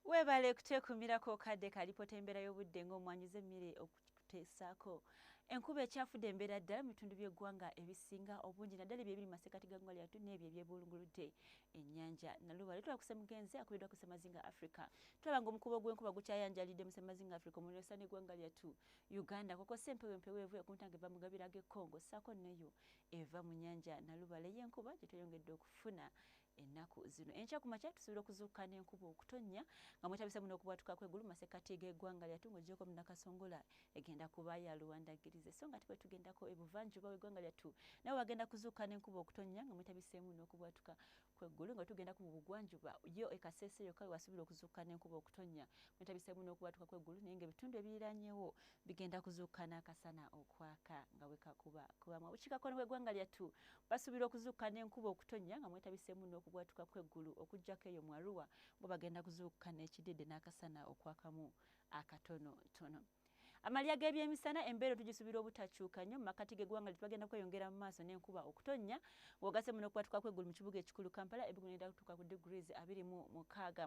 Webale kutwekuumirako kadde kalipota embeera y'obudde ng'omwanyiza emmere okuteesaako. Enkuba ekyafudde embeera ddala mu bitundu by'eggwanga ebisinga obungi naddala ebyo ebiri mu masekkati ga ggwanga lyattu n'ebyo ebyebulunguludde ennyanja Nalubaale. Tulaba ku Ssemugenzi akubiddwa ku Ssemazinga Africa. Tulaba ng'omukubo gw'enkuba gukyayanjalidde mu Ssemazinga Africa omuliro n'eggwanga lyattu Uganda kukosa empewo empeweevu ekuntanga eva mu gabira g'e Congo ssaako neyo eva mu nnyanja Nalubaale y'enkuba gye tweyongedde okufuna ennaku zino. Enkya ku makya tusuubira okuzuukuka n'enkuba okutonnya nga mwetabisemu n'okubwatuka kw'eggulu mu masekkati g'eggwanga lyattu ng'oggyeko mu Nakasongola egenda kuba ya luwandagirize. So nga ate bwe tugendako ebuvanjuba w'eggwanga lyattu nawe wagenda kuzuukuka n'enkuba okutonnya nga mwetabiseemu n'okubwatuka kw'eggulu nga tugendako mu bugwanjuba yo e Kasese yokka we wasuubira okuzuukuka n'enkuba okutonnya mwetabiseemu n'okubwatuka kw'eggulu naye ng'ebitundu ebiriranyewo bigenda kuzuukuka n'akasana okwaka nga bwe kakuba kubamu. Obukiikakkono bw'eggwanga lyattu basuubira okuzuukuka n'enkuba okutonnya nga mwetabiseemu n'okubwatuka kw'eggulu okuggyako eyo mu Arua bo bagenda kuzuukuka n'ekididde n'akasana okwakamu akatonotono. Amalya g'ebyemisana embeera tugisuubira obutakyuka nnyo mu makkati g'eggwanga lye tubagenda kweyongera mu maaso n'enkuba okutonnya ng'ogassemu n'okubwatuka kw'eggulu mu kibuga ekikulu Kampala ebigulu genda kutuuka ku degrees 26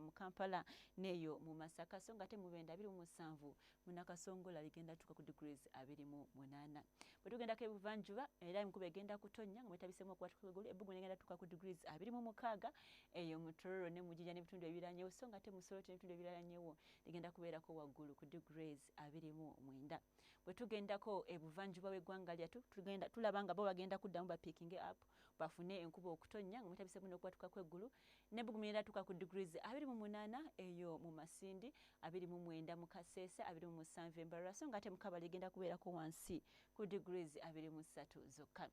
mu Kampala n'eyo mu Masaka so nga ate mu Mubende 27 mu Nakasongola ligenda kutuuka ku degrees 28. Bwe tugendako ebuvanjuba era enkuba egenda kutonnya nga mwetabiseemu okubwatuka kw'eggulu ebbugumu ligenda kutuuka ku degrees 26 eyo mu Tororo ne mu Jinja n'ebitundu ebiriranyewo so nga ate mu Soroti n'ebitundu ebiriranyewo ligenda kubeerako waggulu ku degrees 29. Bwe tugendako ebuvanjuba w'eggwanga lyattu tugenda tulaba nga bo bagenda kuddamu bapiikinge up bafune enkuba okutonnya nga mwetabiseemu n'okubwatuka kw'eggulu n'ebbugumu ligenda kutuuka ku degrees 28 eyo mu Masindi, 29 mu Kasese, 27 e Mbarara so nga ate mu Kabale ligenda kubeerako wansi ku degrees 23 zokka.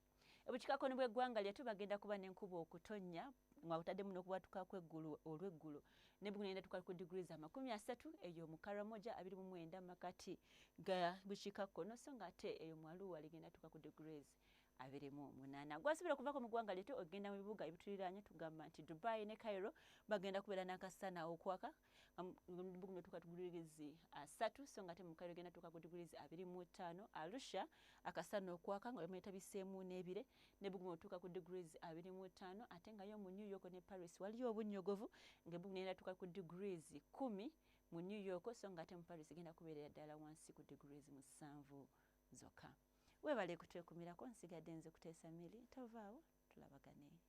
Ebukiikakkono bw'eggwanga lyattu bagenda kuba n'enkuba okutonnya nga otaddemu n'okubwatuka kw'eggulu olw'eggulo n'ebbugumu ligenda kutuuka ku degrees 30 eyo mu Karamoja, 29 mu makkati ga bukiikakkono so nga ate eyo mu Arua ligenda kutuuka ku degrees 28. Gwasuubira okuvaako mu ggwanga lyattu ogenda mu bibuga ebituliraanye tugamba nti Dubai ne Cairo bagenda kubeera n'akasana okwaka ebbugumu lituuka ku degrees 30 so nga ate mu Cairo egenda kutuuka ku degrees 25. Arusha akasana okwaka nga bamwetabiseemu n'ebire n'ebbugumu lituuka ku degrees 25 ate nga yo mu New York ne Paris waliyo obunnyogovu ng'ebbugumu ligenda kutuuka ku degrees 10 mu New York so nga ate mu Paris egenda kubeerera ddala wansi ku degrees 7 zokka. Webale kutwekumirako nsigadde nze Kuteesa Milly tovaawo tulabagane.